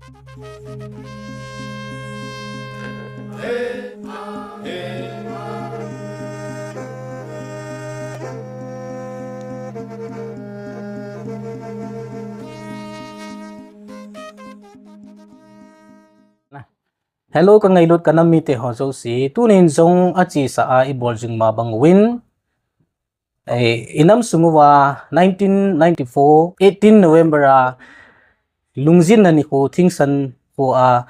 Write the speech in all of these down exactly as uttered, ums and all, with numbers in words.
Hello, ka ngailut ka nam mite ho jouse. Tunin jong achesa a ibol jing ma bang uvin. Eh, inam sung uva nineteen ninety-four, eighteen November a lungjinna nikho thingsan kho a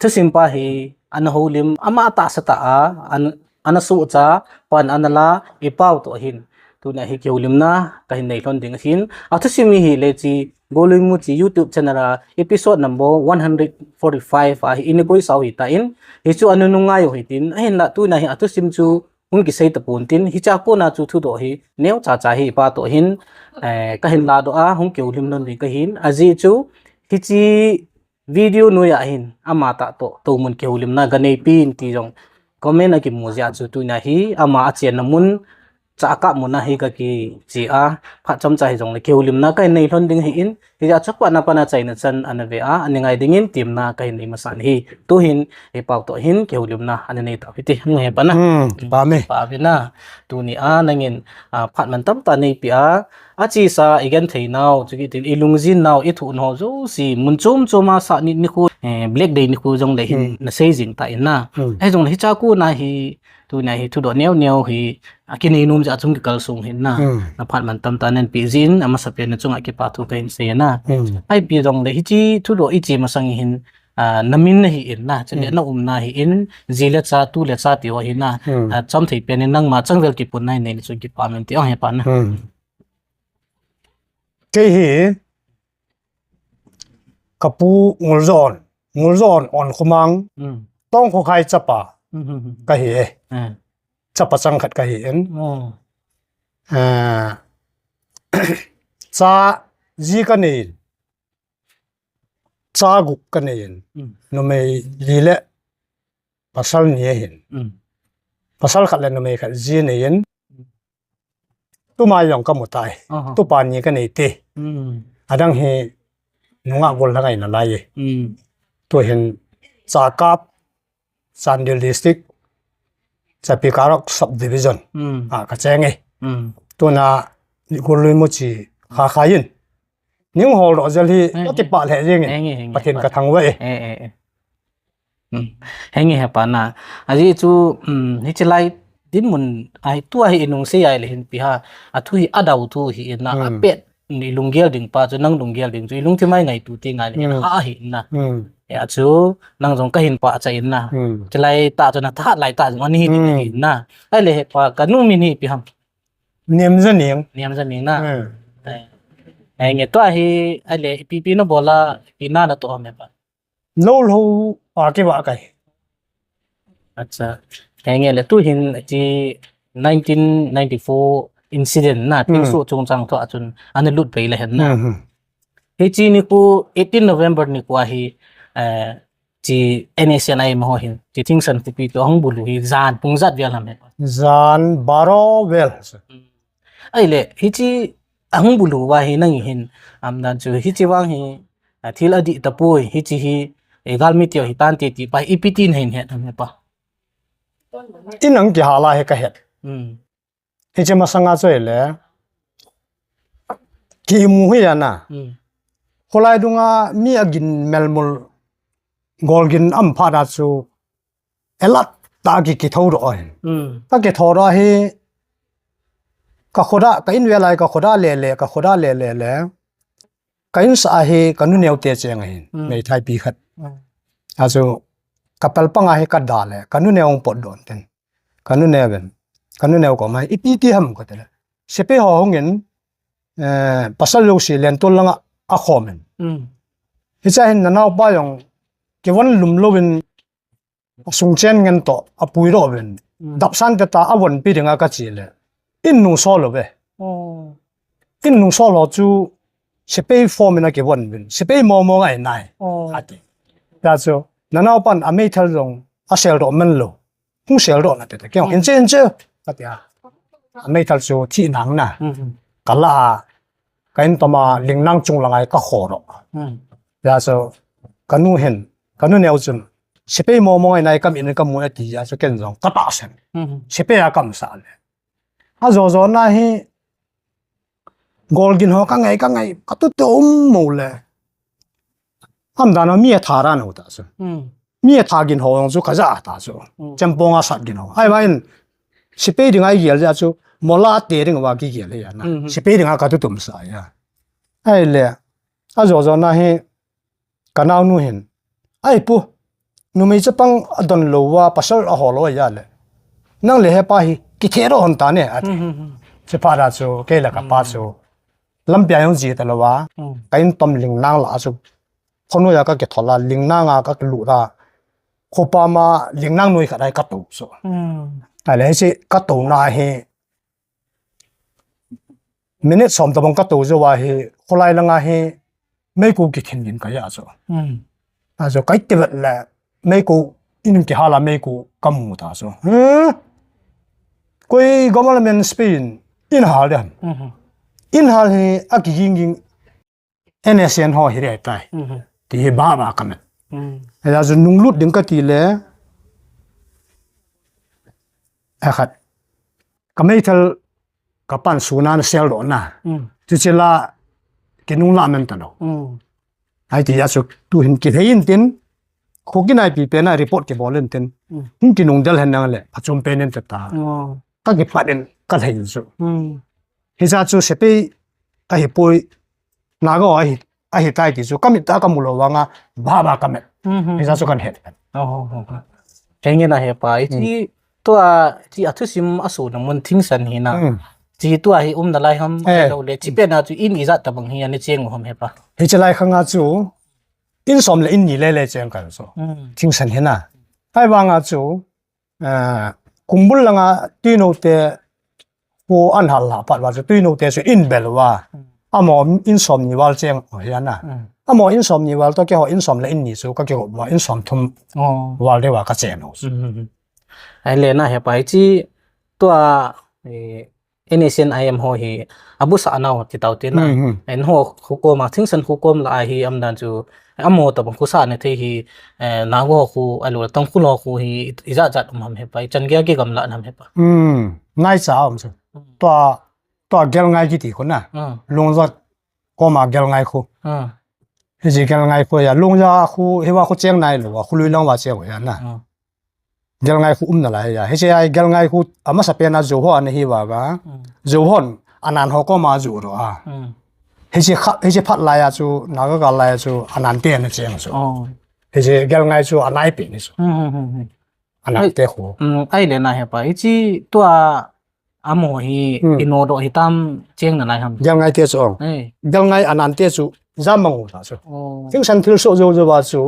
thusim pa hi ana houlim ama tahsa tah a an, ana sohcha pan ana la ipa u toh hin. Tuna hi kihoulimna kahin nei lhon ding ahin. A thusim hi hile hiche Golui Muchi YouTube channel a episode number one hundred forty-five a hi ina koisau hitan. Hichu ana nungngai u hitin. Ahinla tuna hi a thusim chu hung kisei tapon tin. Hichea kona chu thudoh hi neocha cha hi ipa toh hin, eh, kahin ladoh a, hung kihoulim lhon ding kahin. Ajeh chu hiche video noiya hin ama tah toh, toh mun kihoulimna ganei pin ti jong comment a kimu jeh a chu tuna hi ama achenna mun, chakap mun a hi kakiche a, phat chomcha hijongle kihoulimna kahin nei lhon ding ahin, hijeh a chu phat na pana chaina chan ana ve a, ana ngai dingin temna kahin nei masan ahi. Tuhin ipa u toh hin kihoulimna ana nei tau hite, nge hepa na. Hmm, pa me. Pa ve na. Tuni a nangin, ah, phat mantam tah neipeh a, achesa igenthei nau, chukitin ilungjin nau, ithu nau jouse, mun chom chom a sah ni, nikho, eh, Black Day nikho jongle hin, hmm, nasei jing tan na. Hmm. Hijongle hichea kona hi, tuna hi thudoh neo neo hi, akinei nom jeh a chung kikal sung hin na. Hmm. Na phat mantam tah nanpeh jeh in, amasapen na chunga kipa thu kahin sei na. Hmm. Ipi jongle hiche thudoh iche masang hin, ah, namin nahin na, chule, hmm, naumna hin, ji le cha, tu le cha ti ho hi na. Hmm. Ah, chomthei pen in nangma changvel kipunna nei na chun kipa min ti ong hepa na. Hmm. Kei hi, kapu Nguljon, Nguljon Onkhomang, hmm, Tongkhokhai chapa, hmm, hmm, hmm, kahi e. Hmm. Chapa chang khat kahin. Oh. Ah, cha ji kanei in. Cha gup kanei in. Hmm. Numei li le pasal ni ahin. Hmm. Pasal khat le numei khat ji nei in. Tuma jong kamu tai. Aha. Tupa ni kanei te. Hmm. Adang hi nungah gol lha ngai nalai e. Hmm. Tuhin Chakap, Chandel District, Chapikarok Subdivision. Hmm. Ah, kacheng e. Hmm. Tuna Golui Muchi kha kha in. Nung hol doh jel hi, eh, eh, kakipah lheh jeng in. Eh, eh, eh, Pathen, eh, kathangvah e. Eh, eh, eh. Hmm. Henge hepa na. Ajeh chu, hmm, hiche lai dinmun a hi tua hi inung sei a ile hin ipi ham. Athu hi adau thu ahin na, hmm, apet ilunggel ding pa chu, nang lunggel ding chu, ilungthim a ingaito teng a ile hin, hmm, ha ahin na. Hmm. Hijeh a chu, nang jong kahin pachat in na. Hmm. Hiche lai tah chu nathahat lai tah jong ana hi ding, hmm, ahin na. Ahile hepa, kanu min hi ipi ham. Niamjaneng. Niamjaneng na. Hmm. Eh. Henge tua hi, ahile ipi ipi nabol a, ipi na natoh ham hepa. Lou lou a kivah kahi. Acha. Henge le tuhin hiche nineteen ninety-four incident na, hmm, thilsoh chungchang thu a chun ana lut pai le hen na. Hmm, hmm. Hiche nikho eighteen November nikho a hi, eh, hiche N S C N I M ho hin, hiche Thingsan khopi toh ahung bulu hi jan pung ijat vel ham hepa. Jan baro vel. Hmm. Ahile, hiche ahung bulu uva hi nang hin, um, dan chu hiche vang hi, a, thil adih tapoi, hiche hi, eh, galmi teu hitante ti pa, ipi ti nahin het ham hepa. In ang kihal a hi kahet. Hmm. Hiche masanga chu ahile, kimu hi ana. Hmm. Kholai dunga mi agin melmul, golgin aum phat a chu, elat tah a ki, kitho doh ahin. Hmm. Kakitho doh hi, kakhodah, ka in vel a hi kakhodah le le, kakhodah le le le. Ka insah a hi kanu neo te cheng ahin, hmm, meithai pi khat. Hmm. Achu, kapal pang a hi kada le, kanu neo ahung potdoh in tin. Kanu neo in, kanu neo koma hi, ipi ti ham kati le. Sepai ho hung in, eh, pasal jouse lentol langa akhom in. Hmm. Hichea hin nanaopa jong, kivon lum louvin, asung chen ngen toh, apui doh uvin. Hmm. Dapsan te ta, avonpi dinga kache le. In nung sol uve. Oh. In nung sol ho chu, sepai form in akivon uvin. Sepai momo ngai nai. Oh. Ati. Hijeh a chu, nanaopan ameithal jong, asel doh man lou. Hung sel doh nante te. Kei jong, hmm, inche, inche. Kati a. Ameithal chu, thi nang na. Hmm, hmm. Kala a, ka in toma, ling nang chung langa hi kakho doh. Hmm. Hijeh a chu, kanu hin, kanu neo chun, sepai mo mo ngai nai kam in kam mu ati a chu ken jong, ka ta sen. Sepai a kam sa le. A jo jo na hi, gol gin ho ka ngai, ka ngai, ka tu tu um mo le. Am dan a mi a tha ra no ta chu. Mi a tha gin ho jong chu ka ja ta chu. Chempong a sat gin ho. Ai va in, sepai ding ai gel ja chu, mola te ding va ki gel ya na. Sepai ding a ka tu tum sa ya. Ai le, a jo jo na hi, ka naunu hin, "Ai pu, numei chapang a don lo va, pasal a ho lo ya le. Nang le hepa hi, ki the ro hon ta ne," ati. Che pa da chu, kei le ka pa chu. Lampi a jong ji ta lo va. Ka in tom ling nang la chu. Khonoi a ka ki thol a, ling nang a ka ki lu ra. Khopa ma ling nang noi khat ai ka tu chu. Ai le hi chi ka tu na hi. Minute som tabang ka to jo a hi, kholai langa hi, meiku ki khin gin ka ya chu. A chu kai ti vet le, meiku in ki hala meiku ka mu ta chu. Koi government spain, in hal de ham. In hal hi, a ki ging ging, N S N ho hi re tai. Ti hi ba ba ka met. Ai a chu nung lut ding ka ti le, a khat. Ka meithal ka pan suna na sel do na. Chu che la ki nung la men ta lo. Ai ti a chu tu hin ki hei in tin. Khu ki nai pi pe na report ki bol in tin. Hin ki nung del hen nang le. A chum pe nen ta ta. Ka ki pat in ka hei chu. Hi cha chu sepai a hi poi. Na go a hi a hi tai ti chu ka mit ta ka mu lo vanga ba ba ka met. Hi cha chu kan het. Henge na hepa, i chi tua, chi a thusim a su na mun thingsan hi na. Chi tua hi um na lai ham, lo le, chi pe na chu in i zat tabang hi a ni cheng u ham hepa. Hi chi lai khanga chu, in som le in ni le le cheng kan so. Thingsan hi na. Hai vanga chu, kumbul langa tuino te, Khu an hal la pat va chu tuino te chu in bel va. Amo in som ni val cheng o hi ana. Amo in som ni val to ke ho in som le in ni chu ka ke ho va in som thum val de va ka chen o. Ai le na hepa hi chi tua, eh, N S N I M ho hi abu sa na ho ti tau te na. En ho khu kom a thingsan khu kom la a hi am dan chu Amo tabang khu sa ne thei hi, eh, Nago khu, alu Tangkhul ho khu hi, i, i zat zat um ham hepa, i chan gei a kigam la nam hepa. Hmm, ngai cha um chu. Tua, tua gel ngai kiti khu na. Lungzat koma gel ngai khu. Hi ji gel ngai khu ya, lungja khu, hiwa khu cheng nai lo, khu lui lang wa cheng ya na. Gel ngai khu um na lai ya. Hi ji ai gel ngai khu, ama sa pen a zu ho ana hi wa ga. Zu hon, anan ho koma zu ro a. Hi ji kha, hi ji phat lai a chu, Naga gal lai a chu, anan te ana cheng chu. Hi ji gel ngai chu, anai pe ni chu. Anan te khu. Ai le na hepa, hi ji tua amo hi, ino do hi tam cheng na lai ham. Gel ngai te chu ong. Gel ngai anan te chu, ja mang u ta chu. Thingsan thil so zo zo wa chu,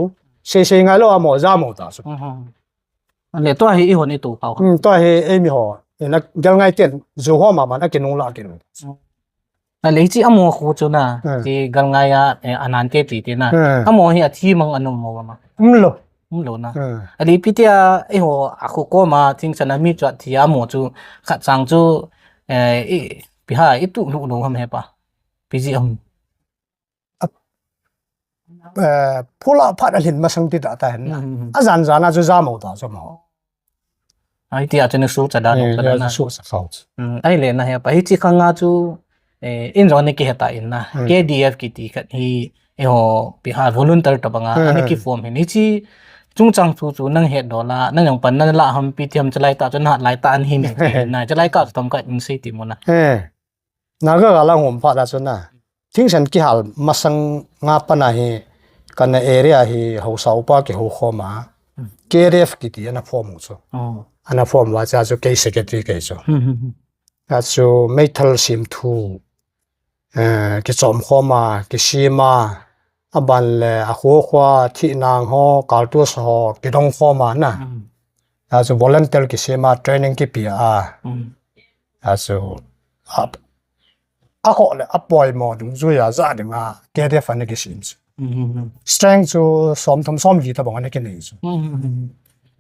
sei sei ngai lo amo, ja mang u ta chu. Ale tua hi i hon i tu pau. Hmm, tua hi ei mi ho. Ina gel ngai ten, zu ho ma man, a kinung la kinung. Ale chi amo khu chu na, chi gel ngai a, eh, anan te ti ti na. Amo hi a thi mang anum mo ma. Um lo. Um lo na. Ale pi tia, ei ho, a khu koma, thingsan a mi chuat thi amo chu, khat sang chu, eh, i, pi ha, i tu lu lu ham hepa. Pi ji am. Eh, phula phat a lhin masang ti ta ta hen na. A zan zan a chu ja mo ta chu mo. Ai ti a chu ni su cha da no ka da na. Su cha khau. Ai le na hepa hi chi khang a chu, eh, in jong ni ki heta in na. K D F kiti khat hi, eh, ho, pi ha volunteer tabang a, ani ki form hin. Hi chi chung chang chu chu nang het do la, nang jong pan na la ham pi ti ham chalai ta chu na lai ta an hi mi ti na. Chalai ka chu tam ka in sei ti mo na. Naga gala ngom pha da chu na. Thingsan kihal masang nga pana hi kana area hi hausa upa ki hau khoma. K D F kiti ana form u chu. Ana form wa cha chu kei secretary kei chu. A chu meithal sim thu, eh, ki chom khoma, ki sima, a ban le a khu khua, thi nang ho, kaltus ho, ki dong khoma na. A chu volunteer ki sima, training ki pia a. A chu, a, a kho le, a poimo dungjuia ja dinga, K D F ana kisim chu. Strength chu som thum som li tabang ana kinei chu.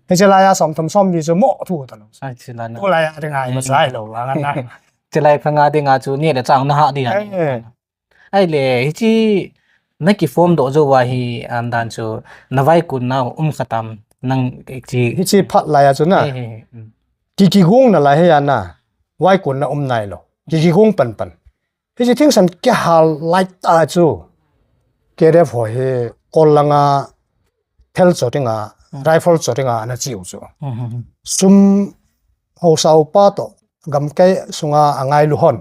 Hiche laia som thum som li chu mo thu ta lo. Ai, hiche laia dinga ima sai lo, vang ana. Hiche lai khanga dinga chu ni le chang na ha di ha. Ai le, hiche na kiform doh jou va hi, an dan chu na vaikunna um kha tam nang chi. Hichi phat lai a chu na. He, he, he. Mm. Ki kigong na lai hi a na. Vaikunna um nai lou. Ki kigong pan pan. Hichi thingsan kihal lai ta chu. K D F ho hi kol langa thel cho dinga, rifle cho dinga ana chiu chu. Mm, mm, mm. Sum haosa upa toh, gamkai sunga angailu hon.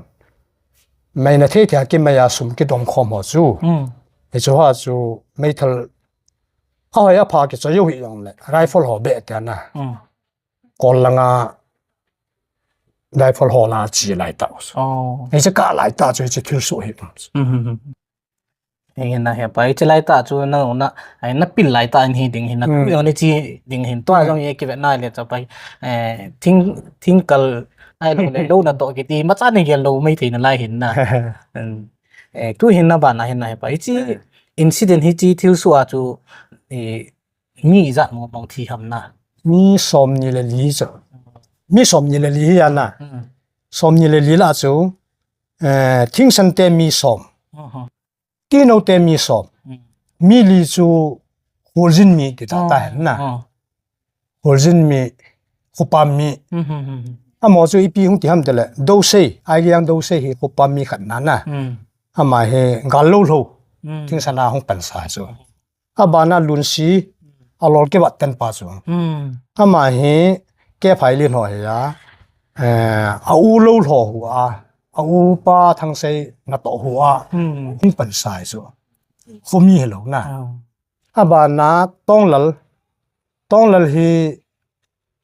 Meina thei thei a kimai a sum kidom khom ho chu. Mm. Hichu ha chu meithal ahoi apha kichoi u hi jong le. Rifle ho be te na. Mm. Kol langa rifle ho la chi lai ta chu. Oh. Hichi ka lai ta chu hichi thilsoh hi. Mm, mm, mm. Hi na he pa, hichi lai ta chu na, na, ai na pil lai ta in hi ding hin na, mm, ku yong ni chi ding hin. Tua, mm, jong ye kive na le cha pa, eh, thing, thing kal, ai lo le lo na to kiti, ma cha ni gel lo mai thei na lai hin na. Mm. Eh, tu hin na ba na hin na he pa, hichi, mm, incident hichi thilsoh a chu, eh, mi ijat mo bang thi ham na. Mi som ni le li chu. Mi som ni le li hi a na. Mm. Som ni le li la chu, eh, thingsan te mi som. Aha. Tino te mi som. Mm. Mi li chu Kholjin mi ti ta, ah, ta hen na. Ah. Kholjin mi, Khopam mi. Mm, mm, mm, mm. Amaho chu ipi hung ti ham ti le, Dosei, Aigiang Dosei hi Khopam mi khat na na. Mm. Ama hi gal lou lou. Mm. Thingsan a hung pan sa chu. Abana Lunsi, alol kivat ten pa chu. Mm. Ama hi Kephailin ho hi a, eh, a u lou lou hu a, a u pa Thangsei na to hu a, mm, hung pan sa chu. Khomi hi lou na. Oh. Abana Tonglal, Tonglal hi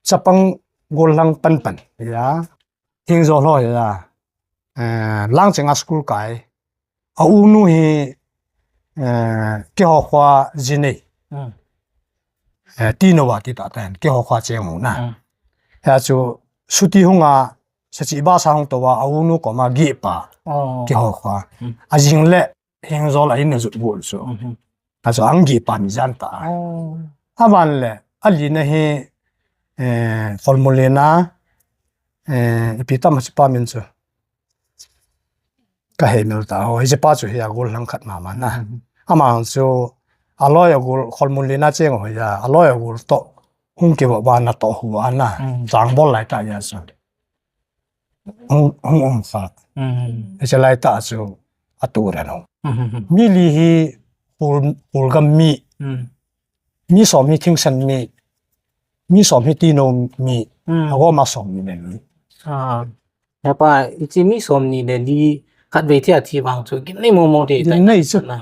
chapang gollhang pan pan hi a, Hengjol ho hi a, eh, Langcheng a school kai. A u nu hi, eh, keiho khoa ji nei. Mm. Eh, Tino va ti ta ten, keiho khoa cheng u na. Mm. Hia chu, suti hung a, sachi ba sa hung to va, a u nu koma gi pa. Oh. Keiho khoa. Mm. A jing le, Hengjol a in a jut bul chu. Mhm. A chu ang gi pa mi jan ta. Oh. Avan le, a li na hi, eh, Kholmulin a, eh, ipi tam si pa min chu. Ka hei mil ta ho, hichi pa chu hi a gollhang khat mama na. Mhm. Ama chu, a loi a gol, Kholmulin a cheng ho hi a, a loi a gol to, hung kiva ba na to hu a na, mm, chang bol lai ta ya chu. Hung, hung um kha. Mm. Hichi lai ta chu, a tu ra no. Mm. Mi li hi, Khol, Kholgam mi. Mm. Mi som hi thingsan mi, mi som hi Tino mi, mm, a goma som ni le mi. Ah, he pa, hichi mi som ni le li khatvei thi a thi vang chu, gimnei mo mo te. Gimnei chu. Na.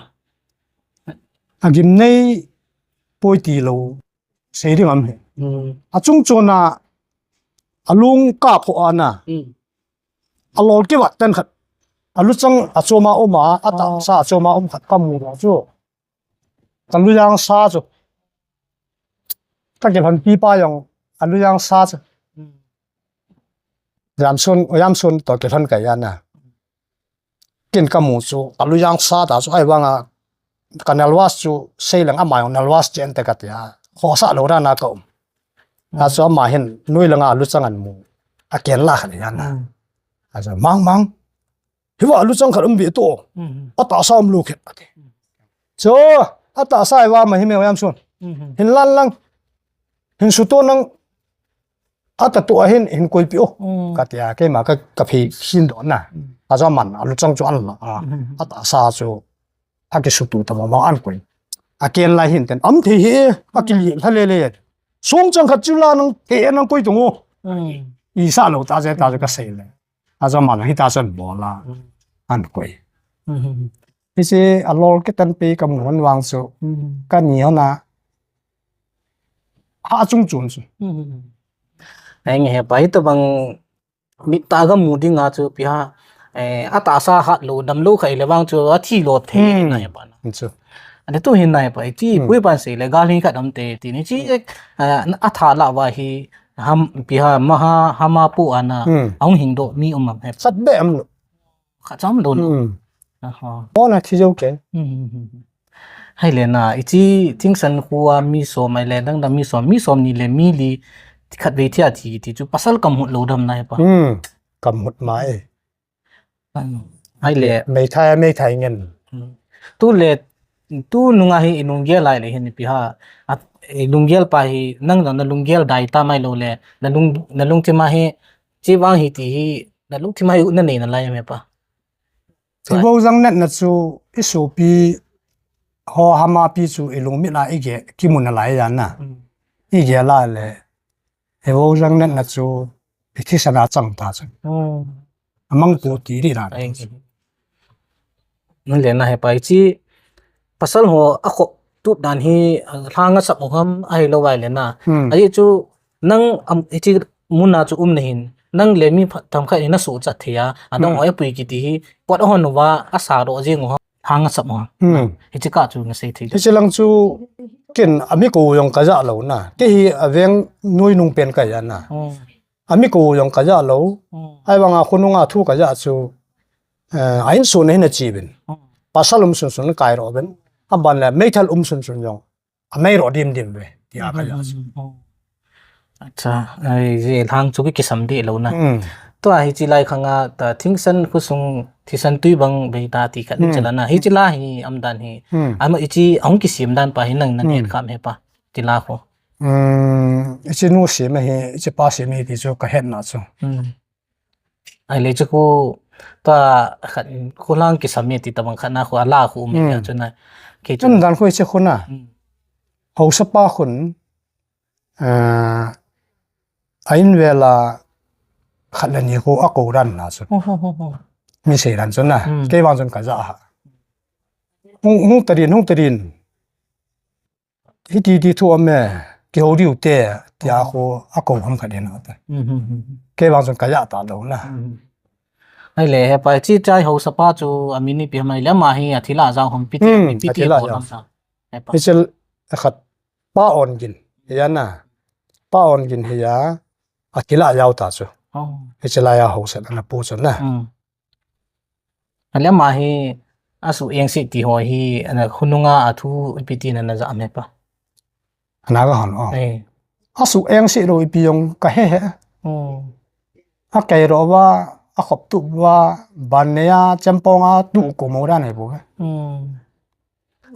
A gimnei poi ti lou, sei ding am he. Mm. A chung chon a, a lung ka pho a na. Mm. A lol kivat ten khat. A luchang a chom a um a, a tahsa a chom a um khat ka mu ra chu. Ka lujang sa chu. Ka kilhon pi pa jong, a lujang sa chu. Jamsun, Jamsun to kilhon ka ya na. Kin ka mu chu, ka lujang sa ta chu, ai vang a, ka nalvas chu, sei lang ama jong nalvas chen te ka ti a. Khosa lou ra na ka um. A chu ama hin, nui lang a luchang an mu. A ken la khan ya na. Mm. A chu, mang, mang. Hi va luchang khat um ve to. Mhm. A tahsa um lou khet ati. Chu, a tahsa i va ma hi me Jamsun. Mhm. Hin lan lang. Hin suto nang. A ta to a hin, hin koi pi o. Mm. Ka ti a, keima ka, ka phi sin do na. Mm. A chu aman, a luchang chu an la. A, mhm, a tahsa chu. A kisutu ta ma, ma an koi. A ken lai hin ten. Am thei hi, a kili lha le le. Song chang khat chu la nang, te nang koi tung o. Mm. I sa lou ta je ta je ka sei le. A chu aman hita chun bol a, mm, an koi. Mm. Hichi a lol kitan pi ka mu hon vang chu, mm, ka ni hon a, ha chung chun chu. Mm. Ai nge he pa, hitobang mit ta ka mu ding a chu pi ha, eh, a tahsa hat lou, dam lou kha i le vang chu a thi lo thei, mm, na he pa na. Chu. Ani tu hin na he pa, i ti, mm, pui pan sei le, gal hi khat um te, ti ni chi, eh, a tha la va hi, Ham, pi ha, maha, hama pu ana, hmm, a hung hing doh mi um am he. Sat be am lo. Kha cham lo no. Hmm. Aha. Pona thi jo ke. Hmm, hmm, hmm, hmm. Hai le na, i chi thingsan khu a mi som ai le, dang dang mi som, mi som ni le mi li, khat vei thi a thi, ti chu pasal kam hut lo dam nai pa. Hmm. Kam hut ma e. Hai le. Meithai, meithai ngen. Hmm. Tu le, tu nunga hi i lunggel lai le hin ipi ha. A, i lunggel pa hi nang jong na lunggel dai ta mai lo le, na lung, na lungthim a hi, chi vang hi ti hi, na lungthim a hi u na nei na lai me pa. Ivojang natna chu i sopi ho hama pi chu i lungmit a i ge kimu na lai ya na. Mm. I ge la le. Ivojang natna chu i thisan a chang ta chu. Mm. Amang pu ti ri la. Ai. Mun le na he pa i chi pasal ho a khop tup dan hi, a, lhang a sap u ham a hi lo vai le na. Hmm. A hi chu nang am, i chi mun a chu um na hin. Nang le mi pha-, tam khat hi na su chat thei a. A dong Hmm. ho e pui ki ti hi. Pot a hon u va a sa ro jing u ham. Lhang a sap u ham. Hmm. Hi chi ka chu na sei thei. Hi chi lang chu ken a mi ko jong ka ja lo na. Ke hi a veng noi nung pen ka ja na. Hmm. A mi ko jong ka ja lo. Hmm. Ai vang a khonung a thu ka ja chu. Eh, a in su na hin a chi bin. Hmm. Pasal um sun sun kai ro bin. A ban le meithal um sun sun jong. A mei ro dim dim ve. Ti a ka ja chu. Hmm. Acha, ai, je lhang chu ki kisam di lo na. Hmm. Tua hi chi lai khang a ta thingsan khosung thisan tui bang bei ta ti khat Hmm. chi la na. Hi chi la hi am dan hi. Hmm. Ama i chi hung kisim dan pa hi nang na Hmm. net kham he pa. Chi la kho. Hmm, i chi nu sim hi, i chi pa sim hi ti chu ka het na chu. Hmm. Ai le chu khu, ta khat, khu lang kisam e ti tabang khat na khu a la khu um e Hmm. chu na. Ke chu Chun na. dan khu i chi khu na. Hmm. Haosa pa khun, ah, a in vel a khat le ni khu a ko ran na chu. Ho, ho, ho, ho. Mi sei ran chu na. Hmm. Kei vang chun ka ja ha. Hung, hung ta din, hung ta din. Hi ti ti thu am e, ki ho diu te, ti a Hmm. khu a ko ham khat din a ta. Hmm, hmm, hmm, hmm. Kei vang chun ka ja ta lo na. Hmm. Ai le he pa, chi chai haosa pa chu a min ipi ham ai le ama hi a thila jao ham pi ti, Hmm, pi a ti thila bol jao. Ham ta. He pa. Hi chel a khat pa on gin, hi ya na. Pa on gin hi ya, a thila jao ta chu. Oh. Hi chel a ya haosa na pu chu na. Hmm. A le ama hi a su eng si ti ho hi, a na khonung a a thu ipi ti na na ja me pa. A na ga hon o. Eh. A su eng si ro ipi jong ka he he. Hmm. A kei ro va, a khop tup va, ban ne a, chempong a, tu ko mo dan he bu he. Hmm.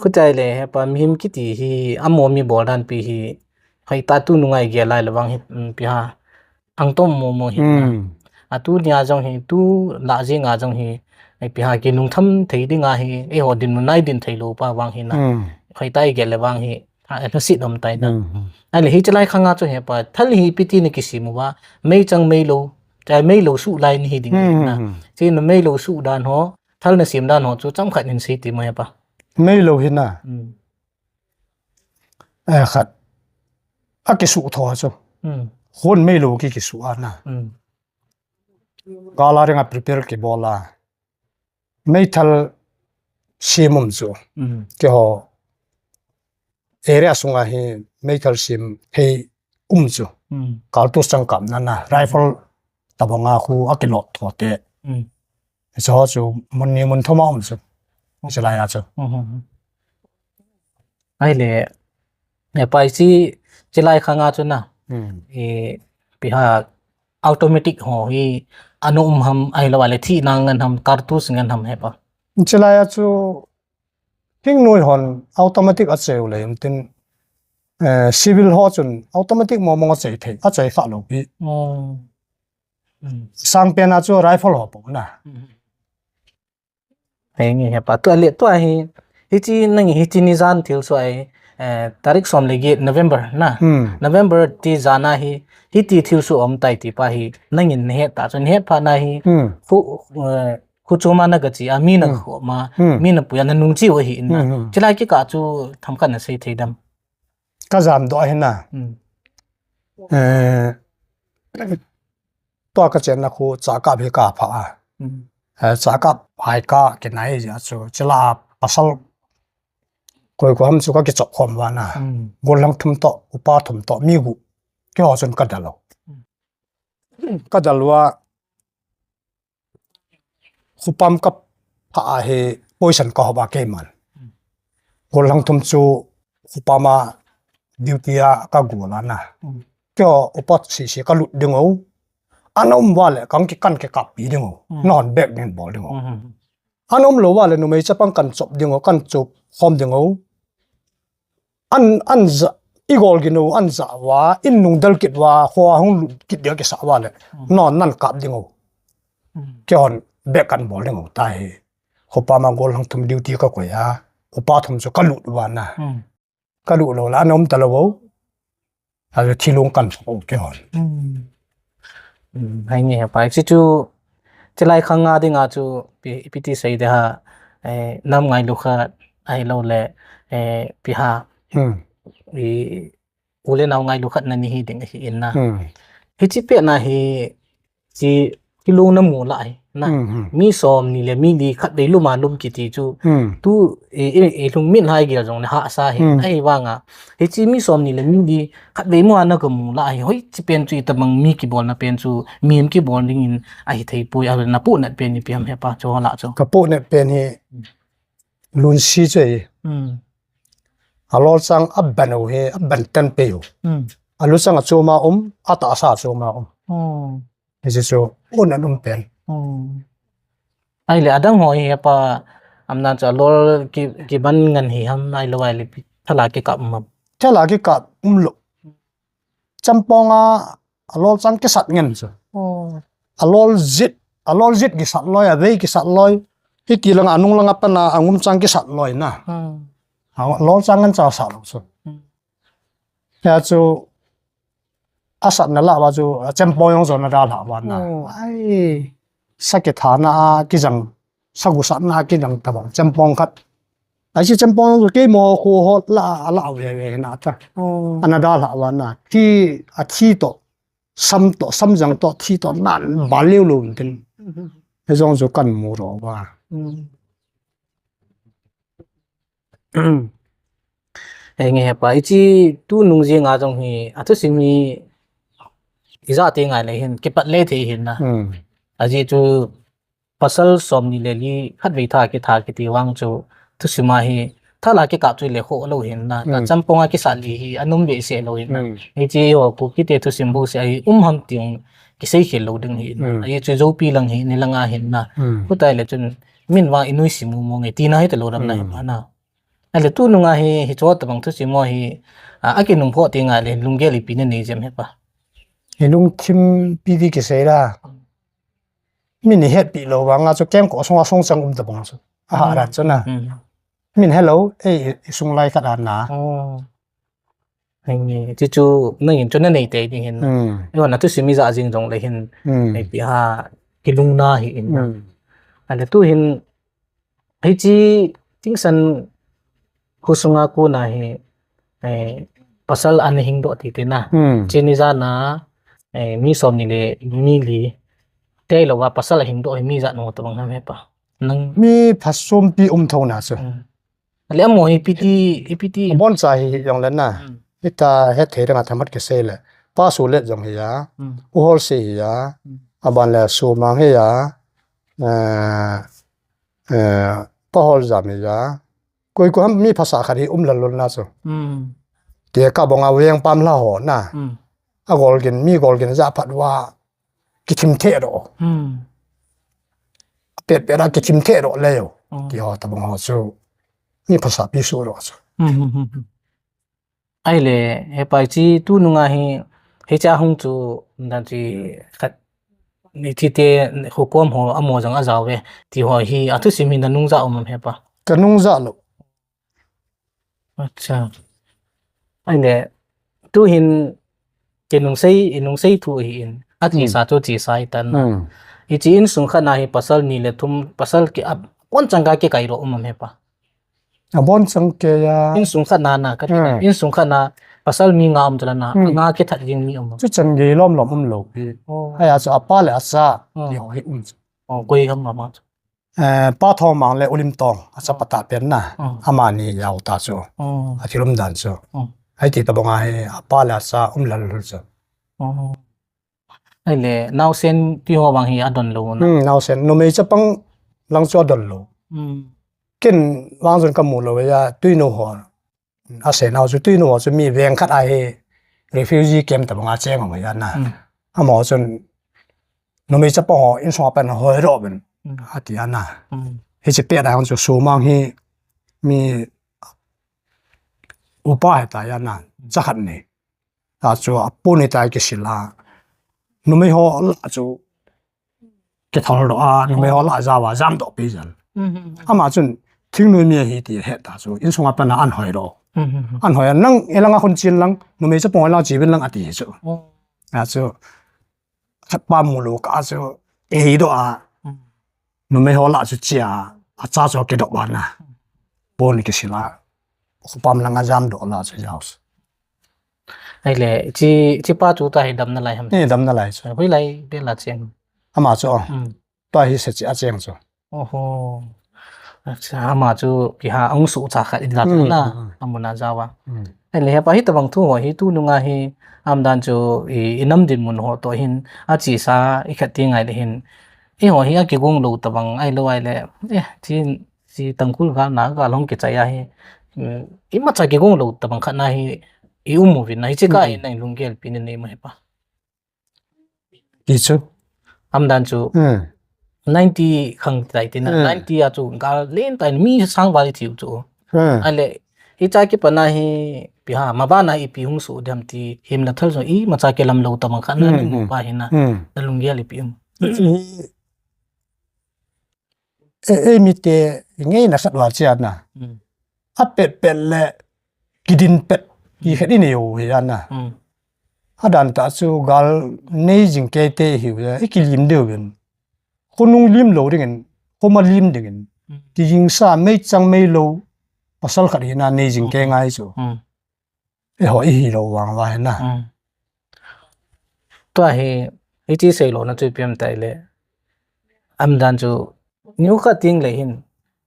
Khu chai le he pa mihem kiti hi, a mo mi bol dan pi hi, hoi ta tu nunga i ge lai le vang hi, um, pi ha. Ang tom mo mo hi na. Hmm. A tu nia jong hi, tu la jing a jong hi, ai pi ha ki nung tham thei ding a hi, ei ho din mun nai din thei lo pa vang hi na. Hmm. Hoi ta i ge le vang hi, a, a sit om tai na. Hmm, hmm. Ai le hi chi lai khang a chu he pa, thal hi pi ti ni kisim u va, mei chang mei lo, chai mei lo su lai ni hi ding Hmm, na. Hmm, hmm. Chi na mei lo su dan ho, thal na sim dan ho chu cham khat in sei ti mo he pa. Mei lo hi na. Hmm. Eh, khat. A kisu tho chu. Hmm. Hon mei lo ki kisu a na. Hmm. Gal a ring a prepare ki bol a. Meithal sim um chu. Hmm. Keiho area sunga hi meithal sim thei um chu. Hmm. Kartus chang kap na na. Rifle tabang a khu a kilot tho te. Hmm. Chu chu mun ni mun thum a um chu. Chu lai a chu. Hmm, hmm, hmm. Ai le, e pa i chi, chi lai khang a chu na. Hmm. E, pi ha automatic ho hi, a na um ham, ai lo a le thi na ngen ham, kartus ngen ham he pa. Chi lai a chu, thing noi hon automatic a cheu le, um tin, eh, civil ho chun automatic mo mo a chei thei, a chei kha lo pi. Oh. Hmm. Sang pen a chu rifle ho po na. Hmm. Hei nge he pa, tua le, tua hi, hi chi nang hi chi ni jan thil su ai, eh, tarik som le get November na. Hmm. November ti jan a hi, hi ti thil su om tai ti pa hi, nang in he ta, chun he pa na hi, Hmm. khu, eh, khu chu ma na ka chi, a mi na Hmm. khu ma, Hmm. mi na pu ya na nung chi wa hi na. Hmm, hmm. Chi lai ki ka chu tham ka na sei thei dam. Ka jam do hi na. Hmm. Eh, tua ka chenna khu chakap hi ka pha a. Hmm. Eh, chakap hai ka kinai ja chu. Chila pasal koi ko ham chu ka kichop khom va na. Hmm. Gollhang thum to, upa thum to, mi gu. Keiho chun ka dal u. Hmm. Ka dal u a Khupam ka pha a hi poison ka hop a keiman. Gollhang thum chu khupam a duty a ka gol a na. Keiho upa sisi ka lut ding u. Ana um va le kang ki kan ki kap pi ding u. Nahon bek ding bol ding u. An um lou va le numei chapang kan chop ding o, kan chop khom ding o. An, an za, i gol gin u, an za va, in nung del kit va, kho a hung lut kit dia kisa va le. Hmm. No, nan kap ding o. Hmm. Kei hon bek kan bol ding o, ta hi. Kho pa ma gol hang thum duty ka koi a. Kho pa thum chu ka lut va na. Hmm. Ka lut lou la, an um ta lou o. A le thilung kan so kei hon. Hmm. Hmm, hai nge he pa. Chi chu, chi lai khang a ding a chu, pi, pi ti sei de ha, eh, nam ngailu khat, ai lo le, eh, pi ha. Hmm. I, u le nau ngailu khat na ni hi ding hi in na. Hmm. Hi chi pe na hi, chi, chi lung na mu lai na. Hmm, hmm. Mi som ni le mi li khat vei lum a lum kiti chu. Hmm. Tu, i, i, i lung min hai gel jong le ha sa hi. Hmm. Ai vang a. Hi chi mi som ni le mi li khat vei mu a na ka mu lai. Hoi chi pen chu i tabang mi kibol na pen chu. Mi em kibol ding in a hi thei pui a na pu nat pen ni pi ham he pa chu la chu. Ka pu nat pen hi. Lun si chu hi. Hmm. A lol chang a ban u hi, a ban tan pe u. Hmm. A lu chang a chu ma um, a ta sa chu ma um. Hmm. Hiche chu, un an um pen. Hmm. Ai le, adang ho hi pa, amna chu alol ki, kiban ngan hi ham, ai lo ai le, thala kikap um ham. Thala kikap um lou. Champong a, alol chang kisat ngen chu. Oh. Alol jit, alol jit kisat loi, avei kisat loi. Hiti langa, anung langa pana, angum chang kisat loi na. Hmm. Alol chang ngen cha sa lou chu. Hmm. Ya chu, asatna lah va chu, a champong jong chu ana dalha va na. Oh. Ai, sa kithana a kijang, sa gusatna a kijang tabang, champong khat. Ai si champong jong chu kei mo khu hot la, a la ve ve na ta. Oh. Ana dalha va na. Thi, a thi to, sam to, sam jang to, thi to, nan ba liu lu tin. Mhm. He jong chu kan mu ro va. Mm. Henge he pa, i chi tu nung jing a jong hi, a thusim hi, i ja te ngai le hin, kipat le thei hin na. Hmm. A ji chu pasal som ni le li, khat vei tha ki tha kiti vang chu, thusim a hi, thala kikap chu le kho lou hin na. Ta hmm. Champong a kisat li hi, anum ve se lou hin na. Hmm. Hi chi ho ku kite thusim bu se a hi, um ham ting, kisei khel lou ding hin na. Hmm. A ji chu Zopi lang hi, ni langa hin na. Hmm. Khu tai le chun, min vang i nuisim u mo nge, tina hi ta lou ram na hi hmm. Pa na. A le tu nung a hi, hi cho tabang thusim ho hi, a, a kinung pho ti ngai le, lunggel ipi na nei jem he pa. Hi lungthim pi ti kisei la. Min i hetpi lou vang a chu keng ko sung a sung chang um tabang chu. A ha hmm. Ran chu na. Hmm. Min hello, ei, i sung lai khat a na. Oh. Henge, chu chu, nangin chu na nei tei ding hin. Hmm. Ei, na thusim i ja jing jong le hin. Hmm. Ei, pi ha, kilung na hi in. Hmm. A le tu hin, hi chi, tingsan, khu sunga ku na hi, eh, pasal an hing do ti te na. Hmm. Chi ni ja na, eh, mi som ni le, mi li. Te lo va pasal hing do hi mi ja no tabang ham he pa. Nang mi phasum pi um tho na chu. Hmm. A le amo hi piti, hi piti. Bon cha hi, hi jong le na. Hmm. Hi ta het thei dang a thamat kisei le. Pa Su Let jong hi ya. Hmm. U Hol Si hi ya. Hmm. A ban le Su Mang hi ya. Eh, eh, Pa Hol Jam hi ya. Koi ko ham mi phasa khat hi um lal lol na chu. Hmm. Te ka bong a veng pam la ho na. Hmm. A gol gin, mi gol gin ja phat va. Kithim the ro. Hmm. Pet pet a kithim the ro le yo. Hmm. Ti ho tabang ho chu. Mi phasa pi su ro chu. Hmm, hmm, hmm, hmm. Ai le, he pai chi tu nung a hi, he cha hung chu, dan chi khat, ni thi te, hukom ho, amo jang a jao ve, ti ho hi, a thusim hi na nung ja um he pa. Ka nung ja lou. Acha. Ai le, tu hin, ke nung sei, i nung sei thu hi in, a chi hmm. Sa chu chi sa i tan. Hmm. I chi in sung khat na hi pasal ni le thum, pasal ki a, pon chang ka ke kai ro um he pa. A bon chang ke ya. In sung khat na na ka ti na. Hmm. In sung khat na pasal mi nga um tala na. Hmm. Nga ke that jing mi um. Chu chan ge lom lom um lo pi. Oh. Haya chu a pa le a cha. Hmm. Ti ho hi um. Oh, koi ham ma ma. Eh, pa Thomang le U Lim Tong, a cha hmm. Pa ta pen na. Hmm. Amani yau ta chu. Hmm. A thilum dan chu. Hmm. Ai ti ta bang a hi a pa le a cha um lal lul chu. Hmm. Ai le, naosen ti ho vang hi a don lo na. Hmm, naosen, numei chapang lang chu a don lo. Hmm. Ken vang jun ka mu lo ya, tuinu ho. A se nau chu tuinu ho chu mi veng khat a hi refugee camp ta bang a cheng ho ya na. Hmm. Amo chun numei chapang ho, insung a pan hoi ro ben. Hmm. A ti a na. Hmm. Hiche pet a hung chu sumang hi mi upa heta ya na, cha khat ni. Ta chu apon ni ta kisila. Numei ho la chu kithol doh a, numei ho la jawa jam doh pi jan. Ama chun thingnoi mi ahi ti heta chu insunga pana an hoi lo. An hoi a nang ilanga khun chin lang, numei chapang lang chi bin lang ati chu. A chu khat pa mu lo ka chu ei doh a. Numei ho la chu chia, acha chu kidoh ba na. Pon kisila. Khupam langa jam doh la chu jaus. Ahile, chi, chi pa chu ta hi dam nalai ham? Ni dam nalai chu. Hoilai bel a cheng? Ama chu. Ta hi se chi a cheng chu. Oho. Acha, ama chu kiha ang su cha khat in la na. Amuna jawa. Ahile, hepa hi tabang thu ho hi tununga hi amdan chu i, inam dinmun ho to hin achesa i khat ti ngai le hin. I ho hi akigong lo tabang ai lo ai le. Eh, chi, chi Tangkhul gal na gal hung kichai a hi. Imacha kigong lo tabang khat na hi i um uvin na hi chi ka hi na lunggel pi ni nei ma hepa. Ti chu. Amdan chu. Ninety khang tai tina. Ninety a chu gal len tai mi sang val i thiu chu. Ahile, hicha kipana hi piha, mabana ipi hung su dem ti him na thal chu imacha kilam lo tabang khat na ni mu pa hi na. Na lunggel ipi um. E, e, mi te ngeina khat va chia na. A pet pet le kidin pet. Ki khat i nei u hi a na. A dan ta chu gal nei jing kei te hi u ya, i kilim deu vin. Khonung lim lo dingin, khoma lim dingin. Ki jing sa mei chang mei lo, pasal khat hi na nei jing kei ngai chu. Eiho i hi lo vang va hi na. Tua hi, hichi sei lo na chu ipi ham tai le. Amdan chu, niu kha ting le hin.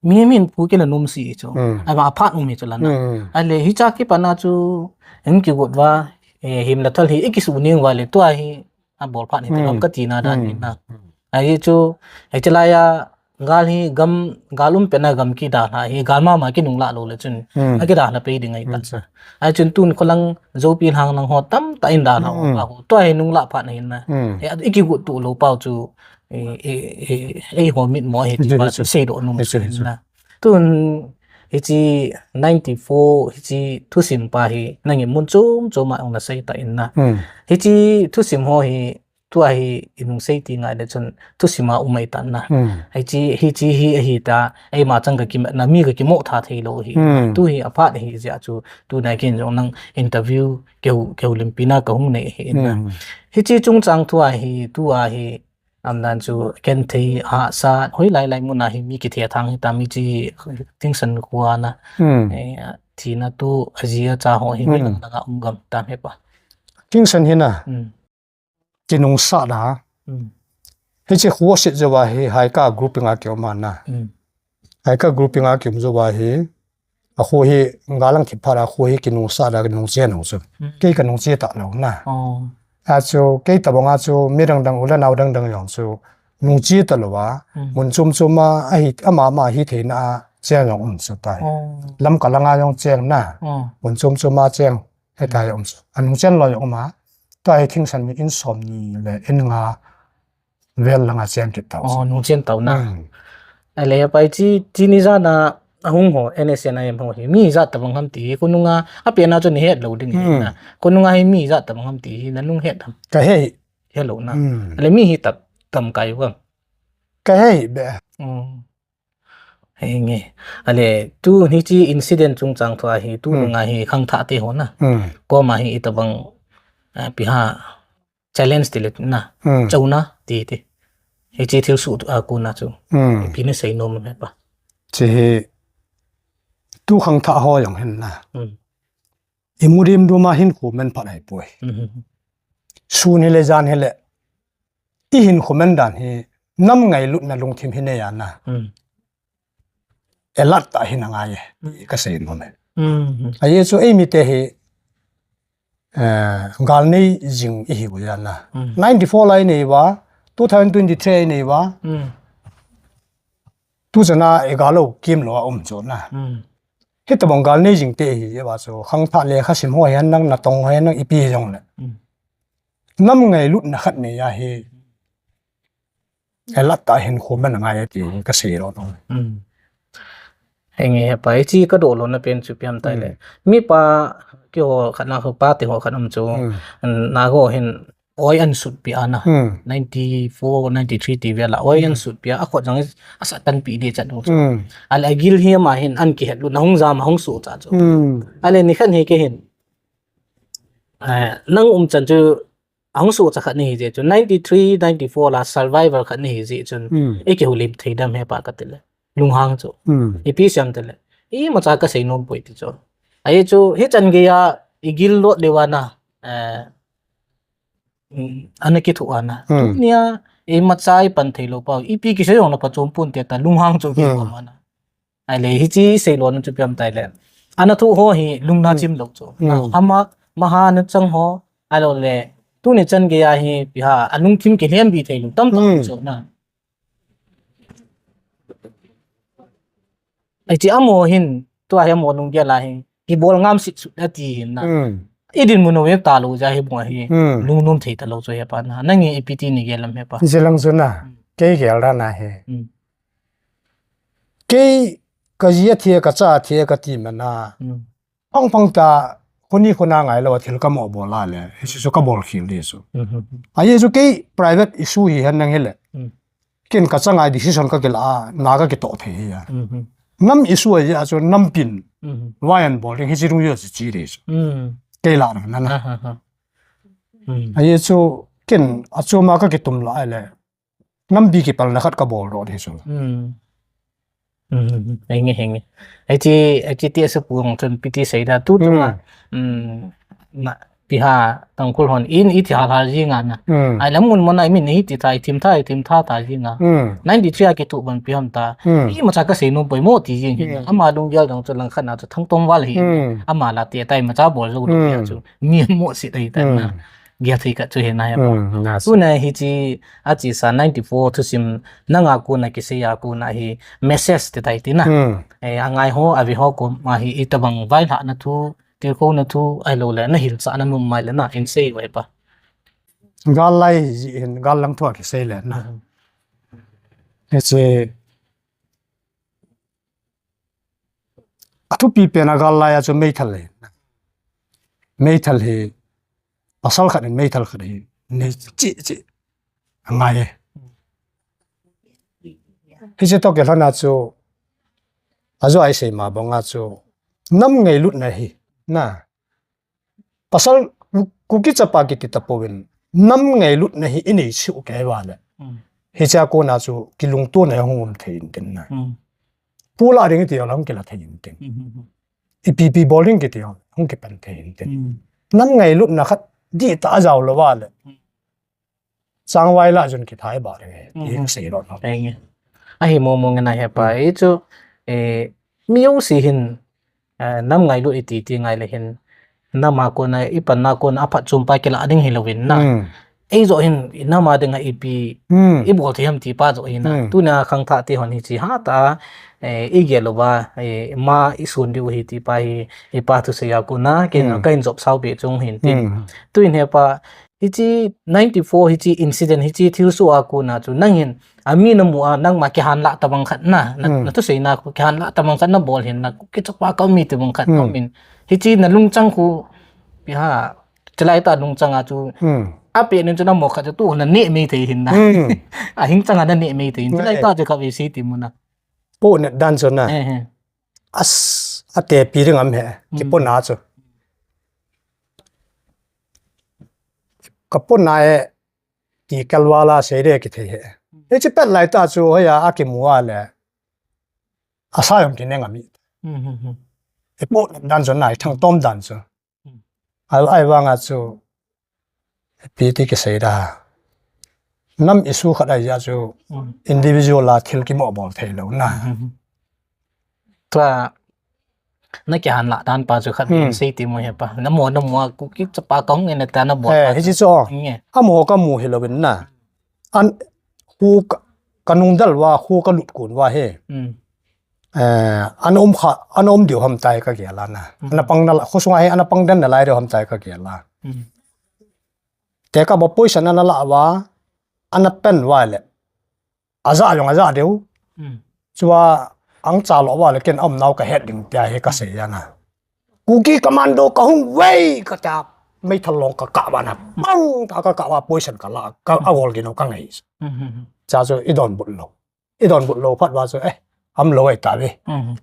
Mi min pu kila num si chu. Ama aphat um hi chu la na. Ahile, hicha kipana chu, hing kigot va, eh, him la thal hi, i kisu ning va le, tua hi, abol phat hi ta ka ti na dan hi na. Ahi chu, hichi lai a, gal hi gam, gal um pet na gam kidalha hi, gal mama kinung la lo le chun, akidalha pei ding ahi ta. Ahi chun tun kholang Zopi lang nang ho tamtah in dalha ho pa ho. Tua hi nung la phat na hin na. E, i kigot tu lo pau chu, e, e, e, eiho mit mo hi ti pa chu sei doh nom na. Tun hichi ninety-four, hichi thusim pa hi, nangin mun chom chom a ong na sei ta in na. Hichi thusim ho hi, tua hi i nung sei ti ngai le chun thusim a um ahi ta na. Hichi, hichi hi ahi ta, eima chang ka kimat na, mi ka kimo tha thei lo hi. Tu hi aphat hi jeh chu, tu nai kin jong nang interview keu, keu limpi na ka hung nei hi in na. Hichi chungchang thua hi, tua hi, amdan chu ken thei hahsa, hoilai lai mun a hi mi kithe thang hi ta mi chi Tingsan kua na. Eh, thina tu aji acha ho hi, mi lang lang a um gam tam he pa. Tingsan hi na. Kinungsah na. Hichi khu sit jou va hi, Haika grouping a kium a na. Haika grouping a kium jou va hi, a khu hi, galang kiphat a khu hi kinungsah na, kinungche nung chu. Kei ka nungche ta lo na. A chu, kei tabang a chu, mi dang dang, u le nau dang dang jong chu, nungche ta lo va. Mun chom chom a, ahi, ama, ama hi thei na a, cheng jong um chu tai. Lamka lang a jong cheng na. Mun chom chom a cheng. Heta jong um chu. Anung chen lo jong um a. Tua hi Tingsan mi in som ni le in nga vel langa chen kit tau. Oh, nung chen tau na. Ahile pai chi, chi ni jana ahung ho, N S C N I M ho hi. Mi jat tabang ham ti hi, khonunga, apen a chu ni het lo ding hi na. Khonunga hi mi jat tabang ham ti hi, na nung het ham. Ka he hi. He lo na. Ahile mi hi tam, tam kai u ham. Ka he hi be. Henge. Ahile, tu hichi incident chungchang thua hi, tu nunga hi khangthah te ho na. Koma hi itabang, ah, piha challenge ti le na. Chona ti ti. Hichi thilsoh a kona chu. Ipi na sei nom em hepa. Chi hi tu khangthah ho jong hin na. Imu dimdum a hinkho man phat ahipoi. Sun hile jan hile. I hinkho man dan hi nam ngailutna lungthim hi nei a na. Alert tah hi na ngai e. Ka sei nom e. Ahi chu eimi te hi, eh, gal nei jing i hi u a na. Ninety-four lai nei uva, two thousand twenty-three nei uva. Tu chana i gal lo kim lo a um chu na. Hitabang gal nei jing te hi, e va chu, khangthah le khasim ho hihen lang, natong ho hihen lang, ipi jong le. Nam ngailutna khat nei a hi, alert tah hinkho man ngai a ti ka sei lo no. Henge hepa, hiche kadoh lona pen chu ipi ham tile. Hmm. Mipa, keiho khat na ho pa ti ho khat um chu. Hmm. Nago hin oi ahin sutpi ana. Hmm. Ninety-four, ninety-three ti vel a oi ahin sutpi a, akhut jong asat tanpi ding chan chu. Hmm. Ahile agil hi ama hin ahin kihet lut na hung jam a hung suhcha chu. Hmm. Ahile nikhat hi kei hin. Eh, nang umchan chu ahung suhcha khat nahi jeh chun, ninety-three, ninety-four la survivor khat nahi jeh chun, hmm, ikihoulim thei dem hepa katile. Lunghang chu. Hmm. Ipi seiyem tile. Imacha kasei nom poi ti chu. Ahi chu, hichan geiya igil lot leuva na, eh, mm, ana kithoh ana. Hmm. Tunia, imacha ipan thei lou pau. Ipi kisei jong na phachom ponte tia lunghang chu, hmm, kikhom ana. Ahile, hiche seilona chu ipi ham tile. Ana thoh ho hi lungna, hmm, chim lou chu. Hmm. Ama, maha na chang ho, ahilou le, tuni chan geiya hi, ipi ham, alungthim kilhem bi thei lou, tamtah, hmm, chu na. Hiche amaho hin, tua hi amaho lunggel a hin, kibol ngam sitset ati hin na. Hmm. Idinmun u ve talou jeh a hi amaho hi, hmm, lungnom thei talou chu hepa na. Nangin ipi ti nagel em hepa. Hiche lang chu na, hmm, kei gel dan ahi. Hmm. Kei kaji athi, kacha athi kati mana. Hmm. Phang phang ta, khoni khona ngailou a thil kamo bol a le, hiche chu kabol khel ding chu. Mhm. Ahi chu kei private issue hihen lang hile. Hmm. Ken kachang a decision kakila a, na kakitoh thei hi a. Mhm. Nam issue ahi a chu nampin, mhm, vai ahin bol ding hiche dungjui a chu che ding chu. Hmm. Kei lah a na na. Ha, ha, ha. Hmm. Ahi chu ken achom a kakitum lah a le. Nampi kipalna khat kabol doh ding chu. Hmm. Hmm, henge, henge. Hiche, hiche ti asa pu jong chun ipi ti sei da tu tu, hmm, na. Hmm, na, ipi ham, Tangkhul hon, in iti hal hal jing a na. Hmm. Ahile mun mun a imin hiti tha, ithim tha, ithim tha tha jing a. Hmm. Ninety-three a kitoh ban ipi ham ta. Hmm. Imacha kasei nom poi mo ti jing hi. Hmm. Ama lunggel jong chu langkhat na chu thangtom val hi. Hmm. Ama lah a ti tai imacha bol jou lou, hmm, hi a chu. Mi mo si tai ta na. Hmm. Gel thei khat chu hi na hepa. Hmm, na si. Tuna hiche, achesa ninety-four thusim nanga kona kisei a kona hi message ti tai ti na. Hmm. Eh, angai ho, ave ho koma hi itobang vailhahna thu, tilkhouna thu, ahilou le, nahilchahna nom mai le na, hin sei uve hepa. Gal lai jeh hin, gal lang thu a kisei le na. Hmm. Hiche, athupi pen a gal lai a chu meithal hi. Meithal hi, pasal khat in meithal khat hi, nei cheh cheh angai e. Hiche toh kilhon a chu, ajo a isei ma bang a chu, nam ngailutna hi, na. Pasal Ku-, Kuki chapa kiti tapouvin, nam ngailutna hi inei cheh u kei uva le. Hmm. Hiche a kona chu kilungtona hung um thei intin na. Hmm. Pu lah ding iti jongle hung kila thei intin. Hmm, hmm, hmm. Ipi ipi bol ding kiti jongle hung kipan thei intin. Hmm. Nam ngailutna khat dihtah a jao lou uva le. Hmm. Changvai lah a chun kithai ba ding e, ti, mhm, kasei lou na. Enge. Ahi mo mo nge na hepa, hmm, hichu, eh, mi jouse hin, eh, nam ngailut iti ti ngai le hin, nam a kona, ipanna kona, aphatchompa kilah ding hilouvin na. Hmm. Eijo hin, nam a dinga ipi, hmm, ibol thei ham ti pa jo hin na. Hmm. Tuna khangthah te hon hiche hatah a, eh, igel uva, eh, ma isun diu hi ti pa hi, ipa thusei a kona, ken, hmm, kahin jop sao be chung hin tin. Hmm. Tuin hepa, Hiche ninety-four hiche incident hiche thilsoh a kona chu nang hin, a mi namu a nangma kihanlah tabang khat na, na, hmm, na thusei na khu kihanlah tabang khat nabol hin na, kichapa ka mi tabang khat, hmm, na min. Hiche nalungchang khu, ipi ham, chulai tah lungchang a chu, hmm, apet nin chu namo khat chu tu naneh mei thei hin na. Hmm. Ahing chang a naneh mei thei hin. Chulai tah chu kave sei ti mu na. Pohnat dan chu na. Eh, eh. As, atepi ding am he, hmm, kipohna chu. Kapohna e, ti kalvala sei de kithei he. Hiche pet lai tah chu, hoiya akimu a le. Asa jong kineng ami. Hmm, hmm, hmm. Ipohna dan chu na, ithangtom dan chu. Hmm. Ai, ahivanga chu, ipi ti kisei da. Nam issue khat ahi a chu, hmm, individual a thil kimo bol thei lou na. Hmm, hmm, hmm. Tua, na kihanlah dan pa chu khat, hmm, sei ti mu hepa. Namo, namo a, Kuki chapa kahung e na ta nabol, eh, pa hiche chu. Nge. Amo kamu hilouvin na. An, khu ka, kanung del uva, khu kalut kon uva hi. Hmm. Eh, ana um kha, ana um diu ham tai kagel a na. Hmm. Ana pang nalai, khosunga hi ana pang den nalai diu ham tai kagel a. Hmm. Tekah a poison ana lah uva, ana pen uva le. Aja jong aja diu. Hmm. Chua angcha lou va le ken aum nau ka het ding tia hi ka sei ana. Kuki Commando ka hung vei ka ta, meithal long ka kap va na, bang ta ka kap va position ka la, ka agol gin ka ngai. Cha chu i donbut lou. I donbut lou phat va chu, eh, aum lou ai ta ve.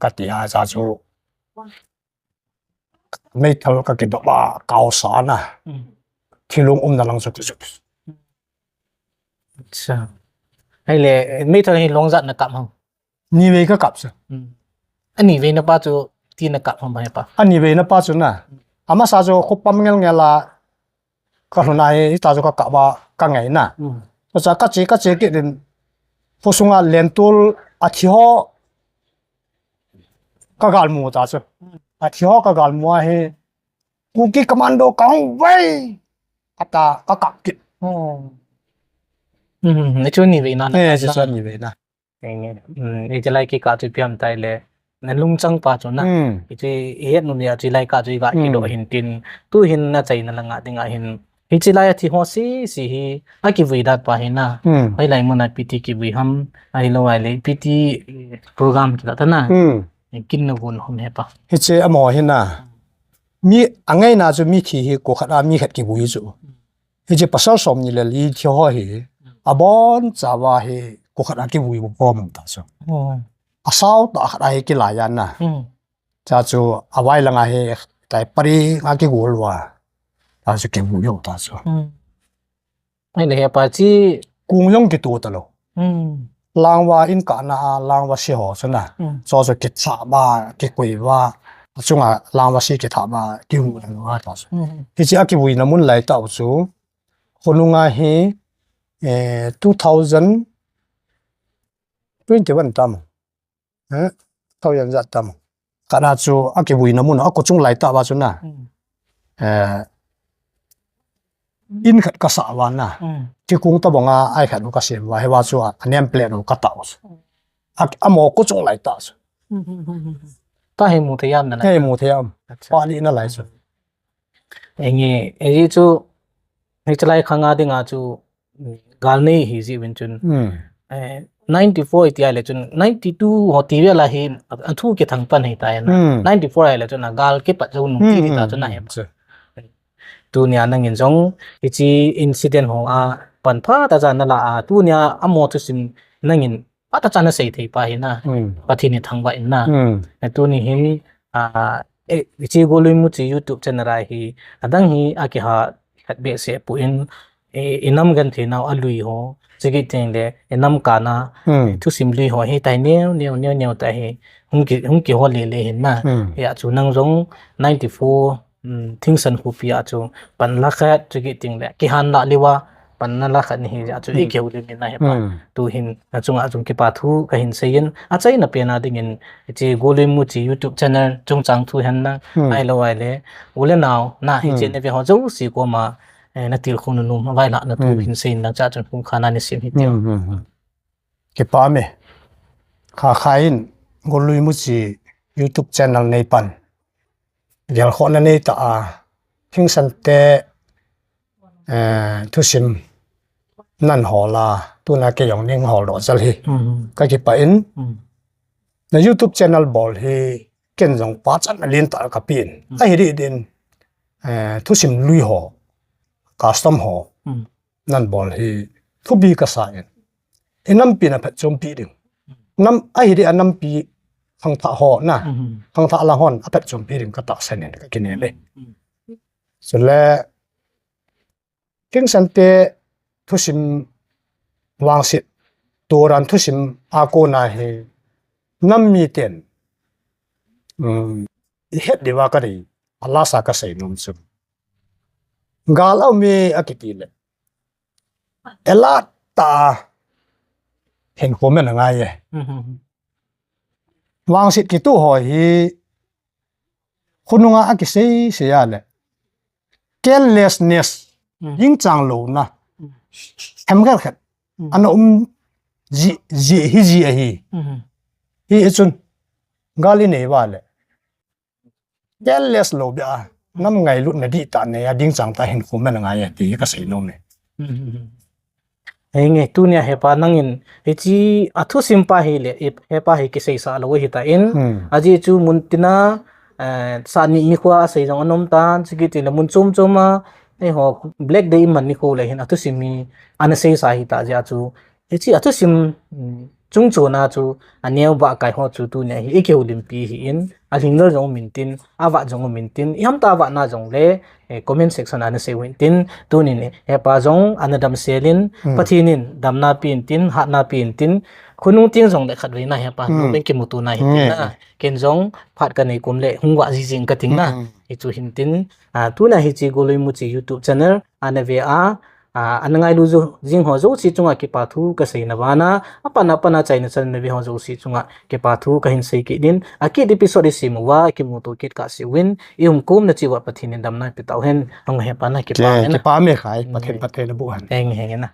Ka ti a cha chu. Meithal ka kidop a, ka sa na. Thilung umna lang chu ti chu. Acha. Ahile, meithal hi long ijat na kap ham? Ni vei ka kap chu. Ani vei na pa chu, ti na kap ham hepa? Ani vei na pa chu na. Amasa chu khopam ngel ngel a, ka lhun a hi, hita chu ka kap va, ka ngai na. Chu cha ka che, ka che kit in, khosunga lentul a thi ho, ka gal mu ta chu. A thi ho ka gal mu a hi, Kuki Commando ka hung vei. Ata ka kap kit. Ni chu ni vei na na. Eh, chu ni vei na. Hiche lai kikah chu ipi ham tile. Na lungchang pa chu na. Hiche i het nom a chu lai kah chu i ga kidoh hin tin. Tu hin na chaina langa dinga hin. Hiche lai a thi ho sese hi, akivui dat pa hi na. Hoilai mun a ipi ti kivui ham, ahilou ahile ipi ti program kila ta na. Kin na gon hom hepa. Hiche amaho hi na. Mi angai na chu mi thi hi kho khat a mi khat kivui chu. Hiche pasal som ni le li thi ho hi. Abon chauva hi kho khat a kivui bou pom ta chu. Asao tah khat a hi kilai a na. Cha chu avai langa hi tai pari nga kigol uva. Ta chu kivui u ta chu. Ahile hepa chi kung jong kitu ta lou. Langva in kah na a, langva si ho chu na. Chu chu kitha ba, kikoi va. Achunga langva si kitha ba, kivui lou a ta chu. Hiche a kivuina mun lai tah u chu. Khonunga hi, eh, two thousand twenty-one tam. Eh, thousand jat tam. Kana chu a kivuina mun a kho chung lai tah va chu na. Eh, in khat ka sa va na. Thikung ta banga ai khat u ka sem va, hi va chu a, a name plate u ka tah u chu. A, amo kho chung lai tah chu. Ta hi mu thei am na na. Hi mu thei am. Acha. Pa ni na lai chu. Enge, eji chu, hiche lai khanga dinga chu, gal nei hi ji vin chun. Eh, ninety-four iti a le chun, ninety-two ho ti vela hi, a thu kithang pan hi ta na. Ninety-four a le chun, a gal kipat jou nung ti ta chun a hem. Tunia nangin jong, hiche incident ho a pan phat a cha na la a, tunia amo thusim nangin phat a cha na sei thei pa hi na. Pathen in thangvah in na. Eh, tuni hin, a, eh, hiche Golui Muchi YouTube channel a hi, adang hi akiha khat behseh pon, eh, i nam genthei nau a lui ho, chukit teng le, i nam kana, thusim lui ho hi tai neo, neo, neo, neo ta hi, hung ki, hung kihol le le hin na. Hi a chu nang jong ninety-four, um, Thingsan khopi a chu pan la khat chukit teng le, kihan la liu a, pan na la khat ni hi a chu i kihoulim in na hepa. Tu hin, a chunga a chung kipa thu ka hin sei in, achaina pen a dingin, hiche Golui Muchi YouTube channel chungchang thu hen na, ahilou ahile, u le nao, na hiche na ve ho jouse koma, eh, na tilkhou na nom, vaila na tu hin sei in lang cha chun kum kha na ni sim hi ti. Kipa me. Kha kha in, Golui Muchi YouTube channel nei pan. Gelkhohna nei ta a, Thingsan te, eh, thusim nan hol a, tuna kei jong ning hol doh jal hi. Ka kipah in, na YouTube channel bol hi, ken jong pachatna lentah ka pe in. Ahi dih din, eh, thusim lui ho, custom ho, nan bol hi thupi ka sa in. I nampi na phatchompi ding. Nam, ahi dih a nampi khangthah ho na. Khangthah lang hon a phatchompi ding ka tahsan in ka kinem e. Chule, Thingsan te thusim vangset, turan thusim a kona hi nam miten, um, i het diu va ka dei, a lasa ka sei nom chu. Gal a um e a kiti le. Elat ta hin comment a ngai e. Vangset kitu ho hi khonunga a kisei sei a le. Carelessness, dingchang louna. Hem khat khat. Ana um ji, ji hi ji ahi. Hi chun gal i nei va le. Careless lou bia, nam ngailutna dihtah nei a dingchang ta hin comment a ngai e ti ka sei nom e. Henge, tunia hepa nangin, hiche athusim pa hi le, i- hepa hi kiseisa lou hita in, Hmm. ajeh chu muntina, eh, sani nikho a sei jong anom tan, chukit le mun chom chom a, eiho, Black Day iman nikho le hin athusim hi, ana seisa hita jeh chu, hiche athusim, mm, chung chona chu, aneo ba kai ho chu tunia hi, ikihoulimpi hi in, alhingjal jong umin tin, avat jong umin tin, iham ta vat na jong le, eh, comment section a nasei uvin tin, tunin hepa jong ana damsel in, Hmm. Pathen in damna pen tin, hatna pen tin, khonung teng jong le khatvei na hepa, Hmm. nobeng kimuto na hi tin Hmm. na, ken jong phat kanei kom le hung vah jing jing kating na, Hmm. hichu hin tin, ah, tuna hiche Golui Muchi YouTube channel, ana ve a, ah, ana ngailu jo, jing ho jouse chunga kipa thu kasei na bana, apan apan a chaina chan na ve ho jouse chunga kipa thu kahin sei kit in, akit episode isem uva, kimuto kit kahse uvin, i umkom na cheh uva Pathen in damna pe tau hen, hung hepa na kipa Che, hen na. Kipa me khai, Pathen, Hmm. Pathen na bu hen. Henge, henge na.